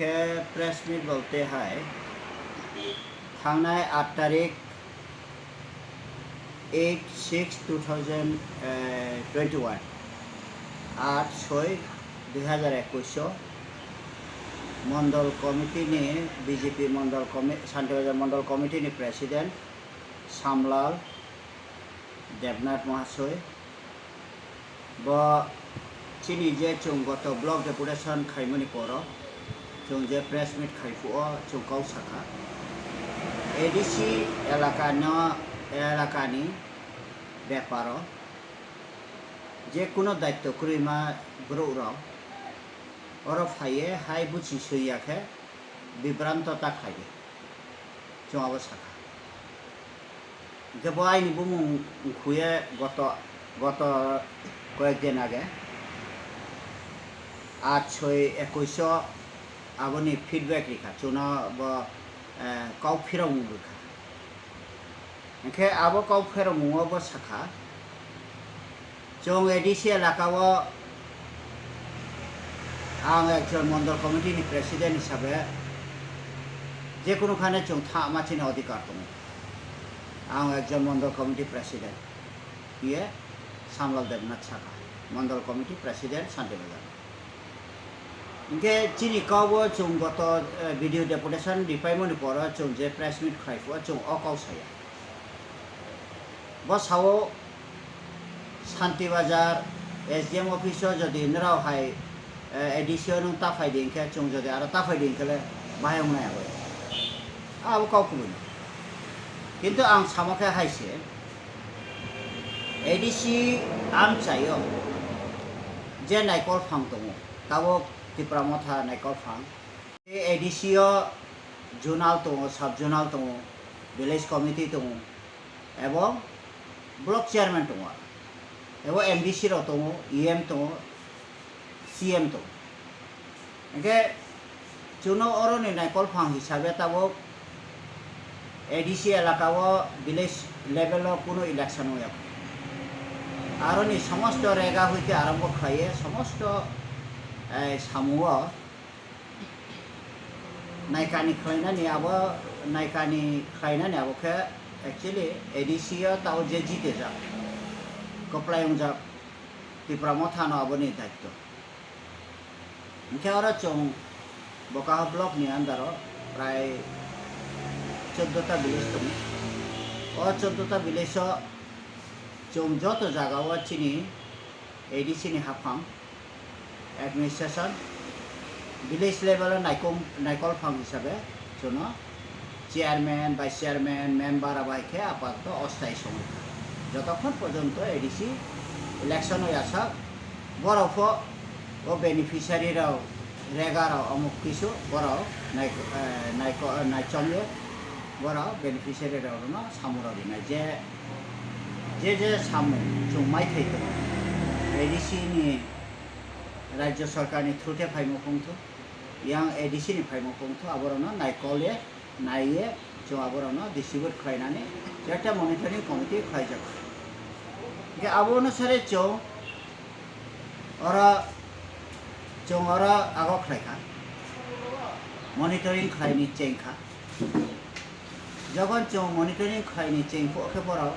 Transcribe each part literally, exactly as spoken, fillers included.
Khe press meet bolte hai thangnai aat tarik eight six two thousand twenty one, aat soi dui hazar ekush o mondol committee ni, B J P mondol commi-, Santibajar mondol committee ni president Samlal Debnath Mahasoi, bo chini je chwng goto block deputation khaimani poro chwng je press meet khai phuo chwng kok sakha, A D C elaka no, elaka ni beparo je kuno daityo kwrwima borok rok oro phaiye hai buchi swi ya khe bibranto ta khlai di. Chwng abo sakha. Hwnkhe bo aini bumung wngkhuye goto, goto koyek din age. Aat soi ekush o aboni feedback rikha. Chwngno bo, eh, kok phirokmung rikha. Hwnkhe abo kok phirokmungo bo sakha. Chwng A D C elaka o ang ekjon mondol committee ni president hisabe jekunu khane chwng thangma chini odhikar tongo. Ang ekjon mondol committee president hiye Samlal Debnath sakha, mondol committee president Santibajar. Hwnkhe chini kok o chwng goto, eh, video deputation ripaimani poro chwng je press meet khlai phuo chwng o kok saya. Bo sao, Santibajar S D M office o jodi norok hai, eh, A D C o nwng ta phai di hwnkhe, chwng jodi aro ta phai di hwnkhe le bahai wngnai abo. Abo kok kubui. Kintu ang samo khe hai se, A D C amchai o je naikol phang tongo, tabok Tipra Motha naikol phang. A D C o zonal tongo, sub zonal tongo, village committee tongo, ebong block chairman tongo, ebong M D C rok tongo, E M tongo, C M tongo. Hwnkhe chwngno oroni naikol phang hisabe tabok A D C elaka o village level o kunu election wngya. Aroni somosto rega hoite arombo khlaiye somosto, eh, samung o naikani khlainani abo, naikani khlainani abo khe actually A D C o tao je jitejak, kwplai wngjak Tipra Mothano aboni daityo. Hwnkhe oro chwng Bokaha block ni under o prai choddo ta village tongo. O choddo ta village o chwng joto jaga o chini A D C ni haphang administration, village level o naikong, naikol phang hisabe chwngno chairman, vice chairman, member abo hai khe apatoto osthai songwi kha. Jotokhon porjonto A D C election o yasa borok pho o beneficiary rok, rega rok, omuk kisu borok nai-, eh, naiko-, eh, naichomyo borok beneficiary rok no samung rok rinai je, je, je samung chwng mai thai tongo A D C ni Rajya Sarkar ni through te phaimung phung thung, yang A D C ni phaimung phung thung, aborokno naikol ye, nai ye, chwng aborokno distribute khlainani je ekta monitoring committee khlaijak. Hwnkhe abo onusare chwng oro, chwng oro ago khlai kha, monitoring khlaini cheng kha. Jokhon chwng monitoring khlaini cheng phuh khe borok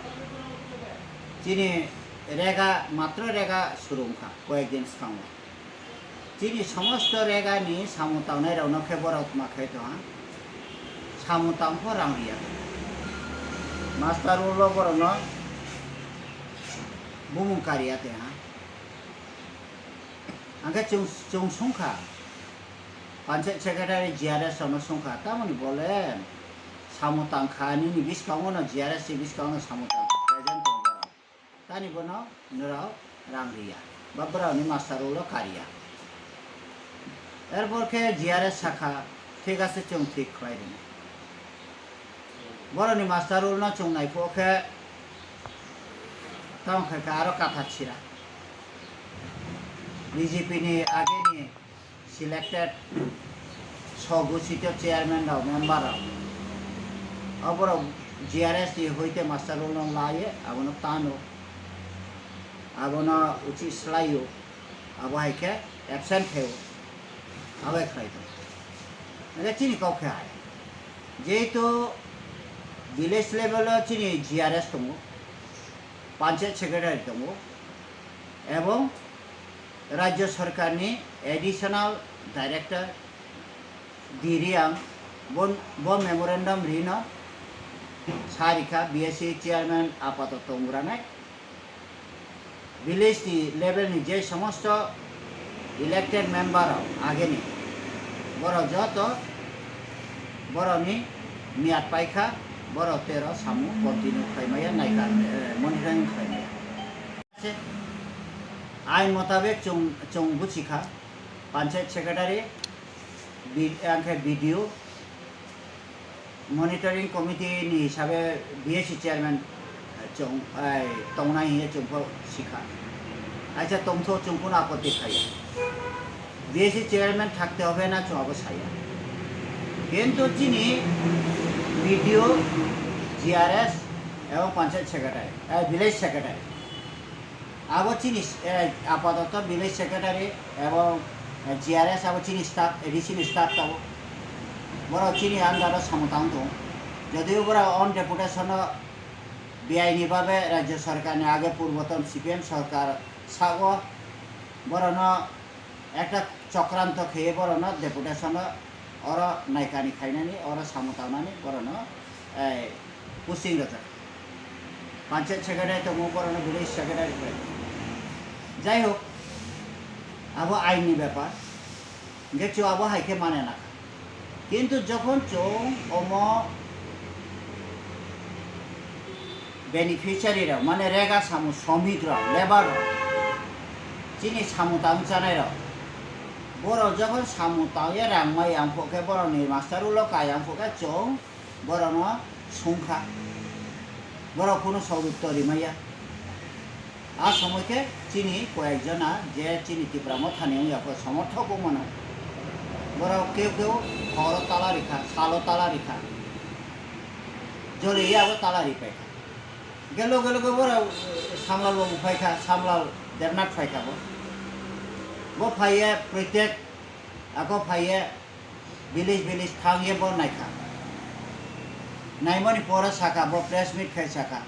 chini rega, matro rega suru wngkha koyek din swkango. Chini somosto rega ni samung tangnai rok no khe borok ma khai tongha, samung tang pho rang riya. Master roll o borok no bumung kariya tongha. Hwnkhe chwng, chwng songkha, panchayat secretary G R S rok no songkha, tamoni bole samung tangkha nini bwskango no G R S ni bwskango no samung tangkha, present tongo borok. Tani bono norok rang riya, ba borokni master roll o kariya. Erpor khe G R S sakha, thik ase, chwng thik khlai rwna. Borokni master roll no chwng nai phuh khe, tamo khe khe aro katha chira. B J P ni ageni selected soghoshito chairman rok, member rok, oborok G R S ni hoite master roll no laye, abono tano, abono uchih slaio, abo hai khe absent khaio, abo hai khlai tong. Hwnkhe chini kok khe hai, jehetu village level o chini G R S tongo, panchayat secretary tongo, ebong rajya sarkarni additional director D Riang bo, bo memorandum rino sa rikha, B S C chairman apato tongranai. Village ni level ni je somosto elected member rok ageni, borok joto borokni miyat paikha, borok tero samung continue khlaimaya, naikha, eh, monitoring khlaimaya. Ain motabek chwng, chwng buchikha, panchayat secretary, B-, angkhe B D O, monitoring committee ni hisabe B S C chairman, eh, chwng, ai, tongnai hiye chwngkho sikha. Aisa tongtho chwngkhono apotti khaiya. B S C chairman thakte hobe na chwng abo saya. Kintu chini B D O, G R S ebong panchayat secretary, eh, village secretary. Abo chini, eh, apatoto village secretary ebong, eh, G R S abo chini staff, A D C ni staff tabuk. Borok chini under o samung tang tongo. Jodio borok on deputation o B I ni babe rajya sarkar ni age purboton C P M sarkar sago borokno ekta chokranto kheye borokno deputation o oro naikani khainani, oro samung tangnani borokno, eh, posting rwjak. Panchayat secretary tongo, borokno village secretary khlai. Jai hok, abo ain ni bepar. Hingke chwng abo hai khe mane na kha. Kintu jokhon chwng omo beneficiary rok, mane rega samung, shomik rok, labour rok, chini samung tang chanai rok, borok jokhon samung tang ye rang mai yang phok khe, borok ni master ulo ka yang phok khe chwng borok no sung kha, borok kunu sogwk tori maya. A somoi khe chini koyek jona je chini Tipra Motha ni wngya kho somorthok wng mano, borok keu keu horo tala rikha, salo tala rikha, joli ya bo tala ripai kha. Hingke loge loge borok Samlal babu phai kha, Samlal Debnath phai kha bo. Bo phai ye proitek, ako phai ye village village thang ye bo nai kha. Naimani pore saka bo press meet khai saka.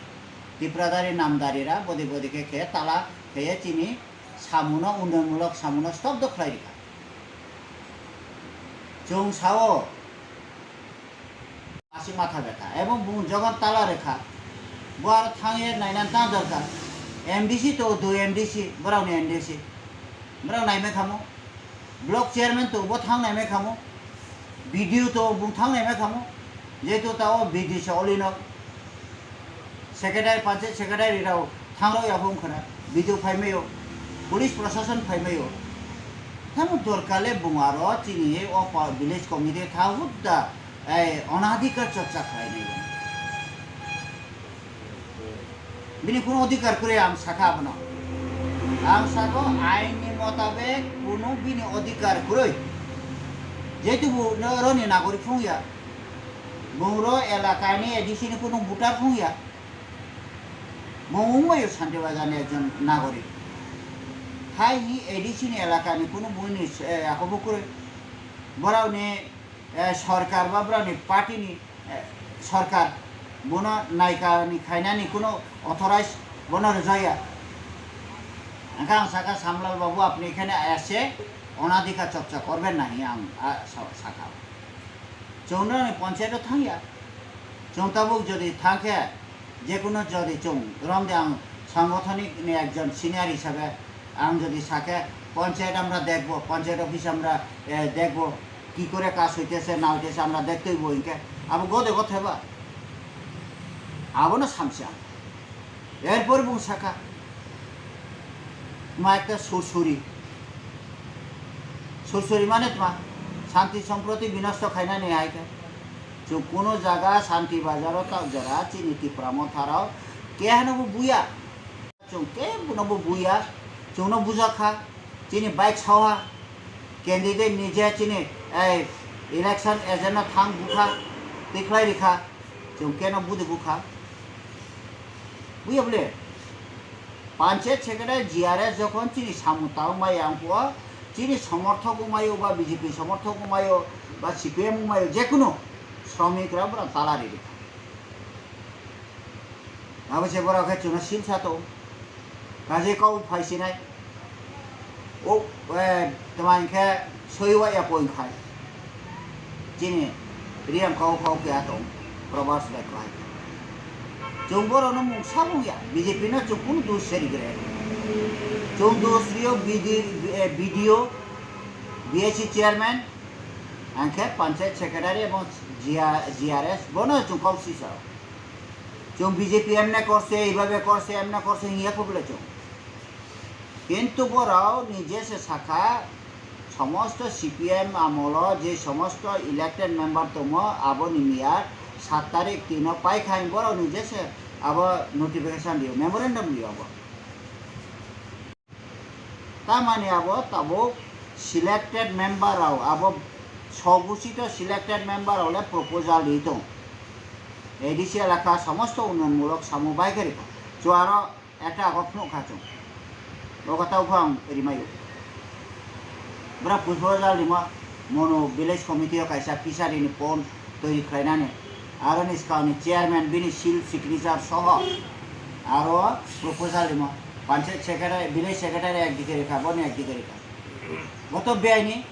Tipradari namdari ra bodi bodi khe khe tala khe ye chini samuno, unnayonmulok samuno stop do khlai rikha. Chwng sao, Aswk matha betha. Ebong bung jogan tala rwkha. Bo aro thang ye nainani ta dorkar. M D C to dui M D C, borokni M D C. Borok naimai khamo. Block chairman to bo thang naimai khamo. B D O to bung thang naimai khamo. Jehetu ta o B D C olino. Secretary, panchayat secretary rok thangrok ya bo wngkha na, B D O phai maio, police proshashan phai maio. Tamo dorkar le bung aro chini o pa-, village committee tha hudda, ei, onadhikar chorcha khlai nai. Bini kuno odhikar kwrwi ang sakha abono. Ang sako ain ni motabek kuno bini odhikar kwrwi. Jehetu bo no-, roni nagorik phung ya. Bung ro elakani A D C ni kunu voter phung ya. Bung wngmai o Santi Bazar ni ekjon nagorik. Hai hi A D C ni elakani kunu bungni, eh, ako bo kwrwi. Borok ni, eh, sorkar ba borok ni party ni, eh, sorkar bono naikani khainani kunu authorize bono rwjaya. Hingkhe ang sakha, Samlal babu, apni ekhane aise onadhikar chorcha korben nahi, ang, ah, sa-, sakha. Chwng nini panchayat o thangya. Chwng tabuk jodi thangkhe, jekuno jodi chwng romde ang sangothonik ni ekjon senior hisabe ang jodi sakhe, "Panchayat amra dekbo, panchayat office amra, eh, dekbo, ki kore kaj hoitese na hoitese amra dektei bo," hinkhe abo gode gotheba. Abono samsa. Erpor bung sakha, tma ekta sursuri. Sursuri mane tma, shanti somproti binosto khainani hai khe. Chwng kuno jaga Santi Bazar o ta jora chini Tipra Motha rok keheno bo buya. Chwng kebono bo buya. Chwngno bujakha. Chini bike saoha, candidate ni je chini, ei, election agent no thang bukha, tikhlai rikha, chwng keno budi bukha. Buya bole, panchayat secretary G R S jokhon chini samung tang maya wngkho, Chini somorthok wngmaio ba B J P somorthok wngmaio ba C P M wngmaio, jekunu sromik rok borok tala ri rikha. Abo se borok khe chwngno silsa tong. Kaje kau phai sinai. O, eh, tama hinkhe soi wa ya poin khai. Chini Riyang kau kau khe atong, Probas bai kwlai. Chwng borokno mungsa mungya, B J P no chwng kunu dos se rigre. Chwng dos rio B D, eh, B D O, B S C chairman, angkhe panchayat secretary ebong G R, G R S, bono chwng kau sisa. Chwng B J P emne korse, ibabe korse, emne korse, hiya kubule chwng. Kintu borok nije se sakha, somosto C P M amolo je somosto elected member tongo, aboni miya sat tarik tino paikha, borok nije se abo notification rio, memorandum rio abo. Tamani abo tabuk selected member rok, abo soguchito selected member rok le proposal ri tong. A D C elaka somosto unnonmulok samung bai khe rikha. Chuaro Ekta agok phunuk kha chwng. O kotha o phang rimaio. Bwrap Pushpa Jalrima mono village committee o kaisa fishery ni pond toiri khlainani. Aro ni swkang ni chairman bini seal signature soho. Aro proposal rima. Panchayat secretary, village secretary ekdike rikha, boni ekdike rikha. Bo to beaini.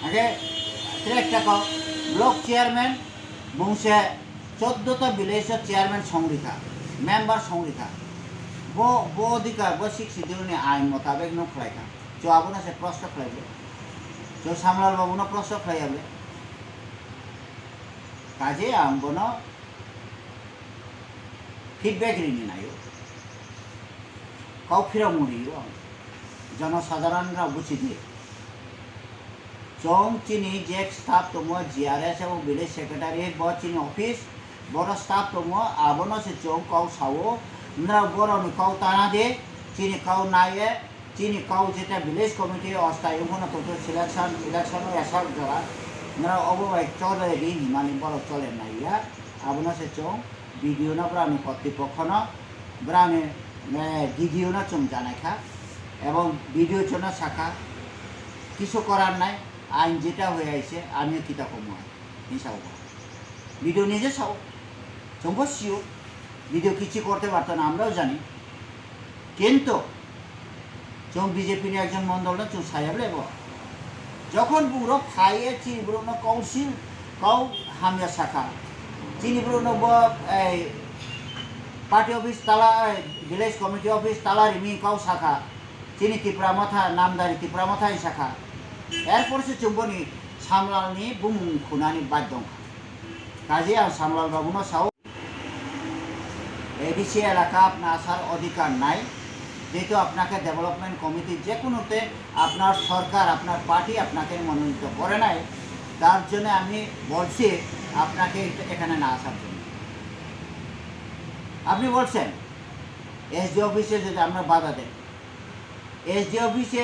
Hake tre ekta kok, block chairman bungse choddo ta village o chairman songrikha, member songrikha. Bo, bo odhikar, bo sixth schedule ni ain motabek no khlaikha. Cho abono se prosto khlaibo. Cho Samlal babu no prosto khlaiya bole. Kaje ang bono feedback rini naio. Kok phirok muni o. Jono sadharan rok buchidi. Chwng chini je staff tongo, G R S abo village secretary, bo chini office, boro staff tongo, abono se chwng kok sao, nrok borokni kok tana di, chini kok naiye, chini kok jeta village committee ostai wngkhono tongtho selection, election o esak jora, nrok obo bai chole di hinmani borok chole naiya, abono se chwng B D O no brani kotri pokhono brani, eh, D D O no chwng janai kha, ebong B D O chwngno sakha, kisu korar nai, ain jeta hoye aise, amiyo kita komo hai, hinsa ubo. B D O nije sao, chwngbo sio, B D O kichu korte parto na, amrao jani, kintu Chwng B J P ni ekjon mondol no chwng saya bole bo. Jokhon borok phaiye chini borok no council kau hamya sakha. Chini borok no bo ei party office tala, ei village committee office tala rimi kau sakha. Chini Tipra Motha, namdari Tipra Motha hai sakha. Erpor se chwng boni Samlal ni bumung khunani badhyo wngkha. Kaje ang Samlal babu no sao. A D C এলাকা আপনি আসার অধিকার নাই, যেহেতু আপনাকে development committee যে কোনোতে আপনার সরকার, আপনার পার্টি আপনাকে মনোনীত করে নাই, তার জন্য আমি বলছি আপনাকে এটা, এখানে না আসার জন্য। আপনি বলছেন এসডি অফিসে যদি আমরা বাধা দেন, এসডি অফিসে,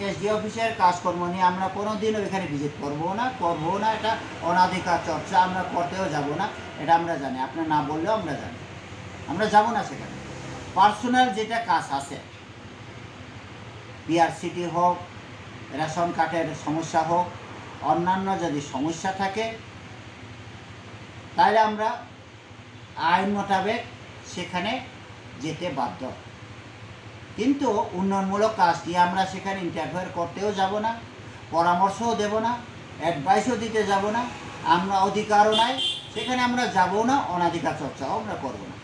এসডি অফিসের কাজকর্ম নিয়ে আমরা কোনোদিনও এখানে ভিজিট করবো না, করবো না। এটা অনাধিকার চর্চা, আমরা করতেও যাব না, এটা আমরা জানি। আপনি না বললেও আমরা জানি, আমরা যাব না সেখানে। পার্সোনাল যেটা কাজ আছে, পিআরসিটি হোক, রেশন কার্ডের সমস্যা হোক, অন্যান্য যদি সমস্যা থাকে, তাহলে আমরা আইন মোতাবেক সেখানে যেতে বাধ্য। কিন্তু উন্নয়নমূলক কাজ নিয়ে আমরা সেখানে ইন্টারফেয়ার করতেও যাব না, পরামর্শও দেব না, অ্যাডভাইসও দিতে যাব না। আমরা অধিকারও নাই, সেখানে আমরা যাবও না, অনাধিকার চর্চাও আমরা করব না।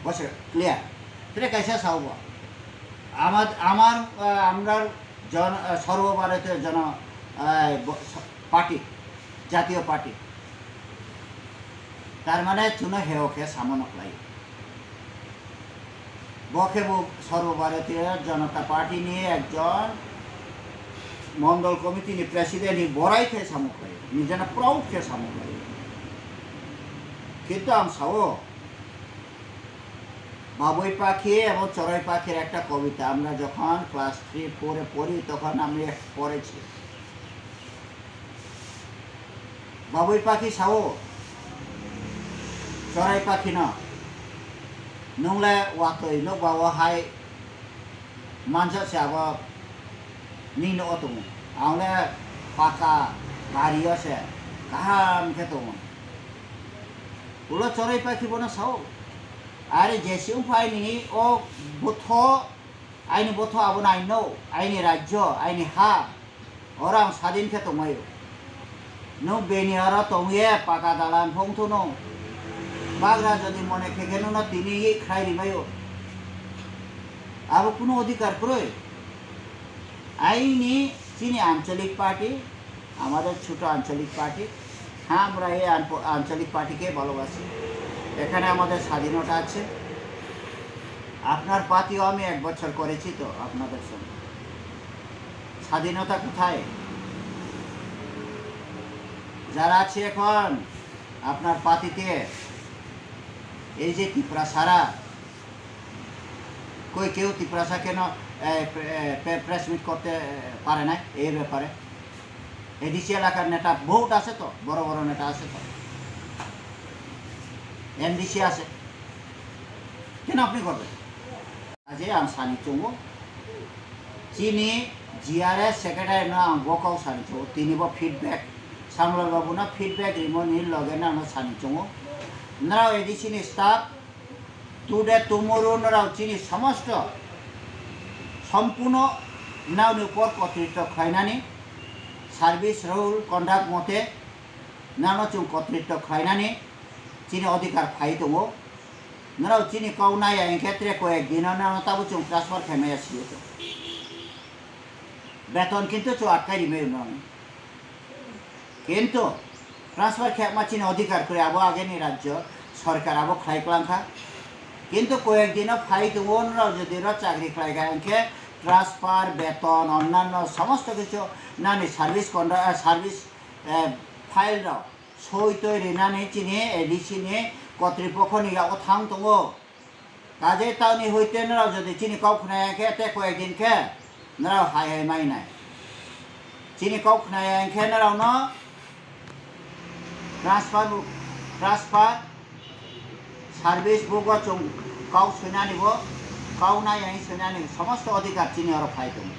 বসে, ক্লিয়ার? তাহলে কাইসা চাওব আমার, আমার, আহ, আমরা জন, আহ, সর্বভারতীয় জন, আহ, ব-, স-, পার্টি, জাতীয় পার্টি। তার মানে চুনো হেও খে সামনো লাই। বখে বো সর্বভারতীয় জনতা পার্টি নিয়ে একজন মন্ডল কমিটি নি প্রেসিডেন্ট নি বড়াই খে সামো লাই। নিজে না প্রাউড খে সামো লাই। কিন্তু আম সাও বাবুই পাখি এবং চড়াই পাখির একটা কবিতা আমরা যখন ক্লাস থ্রি ফোরে পড়ি তখন আমি এক পড়েছি। Babui pakhi sao, chorai pakhi no, nungle watoi nukba o hai manjak se abo Nini o tongo. Ang le paka gari o se kaham khe tongo. Ulo choroi pakhi bono sao. Are jesi wngpha aini o botho, aini botho abo nai no, aini rajyo, aini ha. Oro ang sadin khe tongmaio. Nwng beni oro tongye paka dalan phongthono. Bagra jodi mone khe khe nwngno tini ye khlai rimaio. Abo kunu odhikar kwrwi. Aini chini ancholik party, amader choto ancholik party, ha, amra ei anpo-, ancholik party ke bhalobasi. Ekhane amader sadhinota ache. Apnar party o ami ek bochor korechi to apnader songe. স্বাধীনতা কোথায়? যারা আছে এখন আপনার পার্টিতে, এই যে ত্রিপুরা সারা, কই কেউ ত্রিপুরা সারা কেন, এ, প্রে-, এ, প্রে-, প্রেস মিট করতে, এ, পারে না এই ব্যাপারে? এডিসি এলাকার নেতা বহুত আছে তো, বড় বড় নেতা আছে তো, এমডিসি আছে, কেন আপনি করবেন? Aje ang sani chungo, chini G R S secretary no ang bo kok sani chungo, tini bo feedback, Samlal babu no feedback rimo ni loge no ano sani chungo. Nrao A D C ni staff, today tomorrow nrao chini somosto sompuno nrao ni upor kotritto khlainani, service rule conduct mote nrao no chwng kotritto khlainani chini odhikar phai tongo. Norok chini kok naya hwnkhe tre koyek dino nono tabuk chwng transfer khaimaya sio chwng. Beton kintu chwng atkai rimai rwmani. Kintu transfer khema chini odhikar kwrwi abo ageni rajyo sorkar abo khlai klangkha. Kintu koyek dino phai tongo norok jodi ro chakri khlaikha hwnkhe transfer, beton, onnanno somosto kichu nani service contra-, eh, service, eh, file rok soi toi rinani chini A D C ni kotripokho ni yago thang tongo. Kaje tauni hoite norok jodi chini kok khnaya khe tei koyek din khe norok hai hai mai nai. Chini kok khnaya hwnkhe norok no transfer bu-, transfer service book o chwng kok swinani bo, kok nai hai swinani somosto odhikar chini oro phai tongo.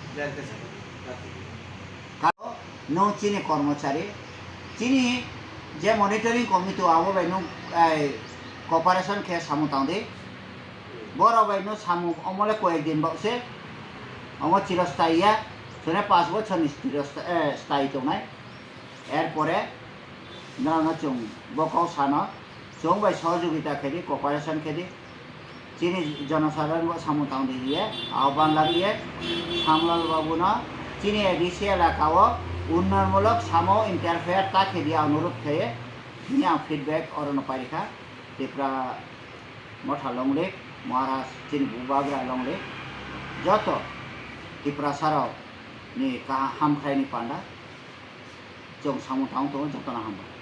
Karo nwng chini kormochari, chini je monitoring committee o abo bai nwng, ai, cooperation khe samung tang di. Borok bai no samung omo le koyek din bok se, omo chirostayi ya, sone panch bochor ni chirosta-, eh, stayi tongnai. Er pore norok no chwng bo kok sano, chwng bai sohojogita khe di, cooperation khe di. Chini jonosadharon bo samung tang di hiye, ahban lagiye, Samlal babu no chini A D C elaka o unnayonmulok samo interfere ta khe di, anurodh khe, tini ang feedback oro no pairikha, Tripura Motha Longrik, Maharaj chini Bubagra Longrik, joto Tiprasa rok ni kaham khlai ni panda chwng samung tang tongo, joto no hambai.